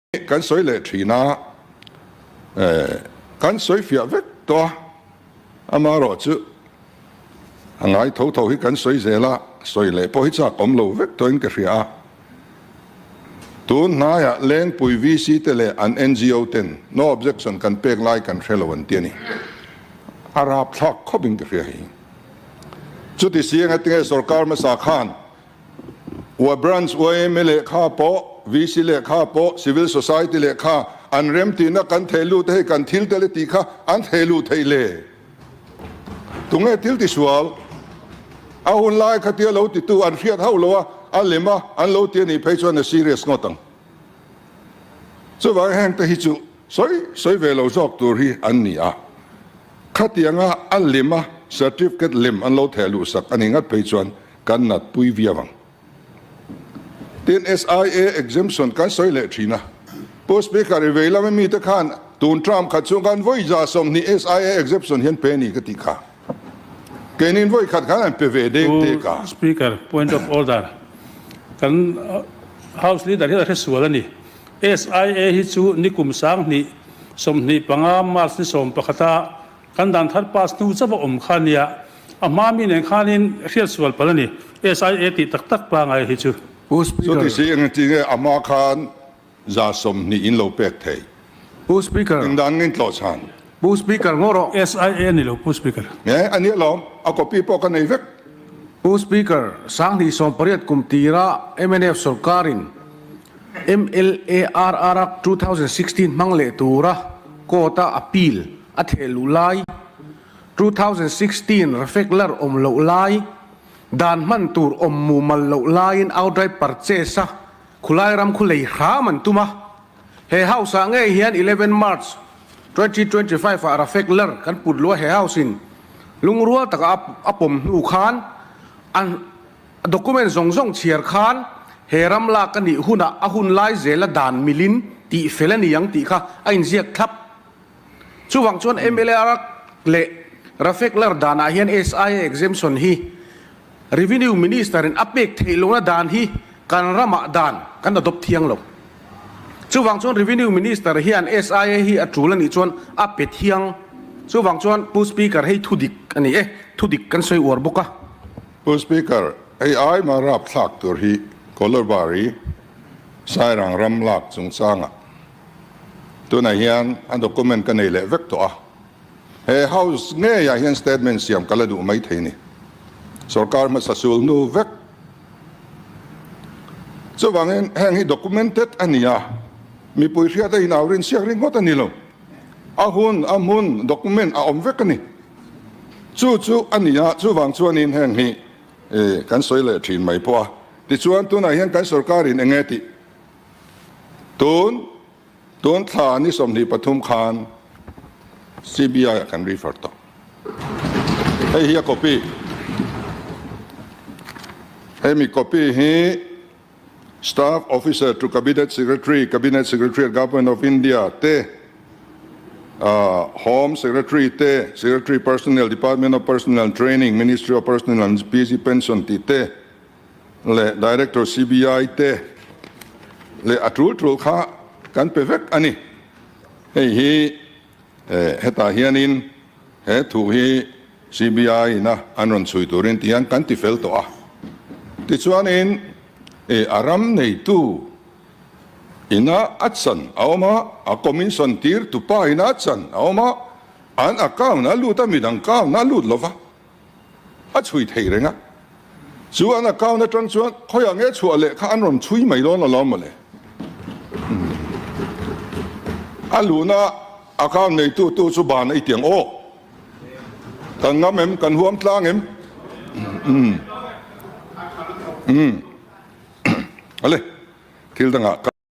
Kan sawi leh thin a, kan sawi fiah vek tawh a, amaherawh chu a ngai tho tho hi kan sawi zel a, sawi leh pawh hi chak awm lo vek tawhin ka hria a. Tun hnaiah Lengpui VC te leh an NGO ten no objection kan pek lai kan hre lo an ti a ni. A rapthlak khawpin ka hria hei. Chuti si engatinge sorkar hmasa khan Ua Branch yma lehkha pawh, VC lehkha pawh, Civil Society lehkha an remtihna kan theh lut hei kan thil tel e tih kha an theh luh theih le. Tunge thil tisual? A hun lai khatia lo titu an hriat hauh lo a, a lem a, an lo ti a nih phei chuan a serious ngawt ang. Chuvang heng te hi chu sawi sawi ve lo zawk tur hi an ni a. Khatianga a lem a certificate lem an lo theh luh sak a nih ngat phei chuan kan nat pui viau ang. Tin, SIA exemption kan sawi leh thin a. Pu Speaker, i vei lama mite khan tun term khat chhung khan vawi 120 SIA exemption hian pe ni ka tih kha. Keinin vawi khat khan an pe ve deng te ka. Pu Speaker, point of order. Kan House Leader hian a hre sual a ni. SIA hi chu nikum 2025 March ni 11 a Kan dan thar pass hnu chauh a awm kha nia, a hma mi nen khanin hriat sual palh a ni. SIA tih tak tak pangai hi chu. Pu Speaker. Chuti si eng ti nge a hma khan 120 in lo pek thei? Pu Speaker. Eng dan nge in tlawh chhan? Pu Speaker ngaw rawh. SIA ni lo Pu Speaker. Nge a nia lawm, a copy pawh ka nei vek. Pu Speaker, 2018 kum tira mnf sorkarin MLARR 2016 hmang leh tura court-a appeal a theh luh lai, 2016 Rafeklar awm loh lai, dan hman tur awm mumal loh laiin outright purchase a khulai ram khu lei hram an tum a. He house ah ngei hian 11 March 2025 ah Rafeklar kan put luh a he house in lungrual taka a pawm hnu khan a document zawng zawng chhiar khan he ram lak a nih hunah a hun lai zela dan milin tih fel a ni ang tih kha a inziak thlap. Chuvang chuan mla leh Rafek lar danah hian SIA exemption hi Revenue Minister in a pek theih lohna dan hi kan ramah dan kan adopt thiang lo. Chuvang chuan Revenue Minister hian SIA hi a tul a nih chuan a pe thiang. Chuvang chuan Pu Speaker hei thudik a ni e, thudik kan sawi uar bawk a. Pu Speaker, hei ai mah rapthlak tur hi Kolobari Sairang ram lak chungchangah Tunah hian a document ka nei leh vek tawh a, he house ngeiah hian statement siam ka la duh mai thei ni. Sorkar hmasa sul hnu vek. Chuvangin heng hi documented a ni a, mipui hriat a inau rin siak ringawt a ni lo. A hun, a hmun, document a awm vek a ni. Chu chu a ni a, chuvang chuanin heng hi kan sawi leh thin mai pawh a. Tichuan tunah hian kan sorkarin eng nge tih Tun tun thla ni 23 khan CBI ah kan refer tawh. Hei hi a copy. Hemi copy hi Staff Officer to Cabinet Secretary, Cabinet Secretary at Government of India te, Home Secretary te, Secretary Personnel, Department of Personnel and Training, Ministry of Personnel and PG Pension tih te, leh Director CBI te leh a tul tul kha kan pe vek a ni. Hei hi hetah hianin he thu hi CBI ina an rawn chhui turin ti hian kan ti fel tawh a. Tichuanin a ram neitu ina a chan a awm a, a commission tir tupa ina a chan a awm a, an account a lut a, midang account a lut lova. A chhui thei reng a, chu an account atang chuan khawiah nge chhuah leh kha an rawn chhui mai dawn alawm mawle. A luhna account neitu tu chu ban a i tiang aw. Kan ngam em? Kan huam tlang em? Umm. Ale, thil dangah ka.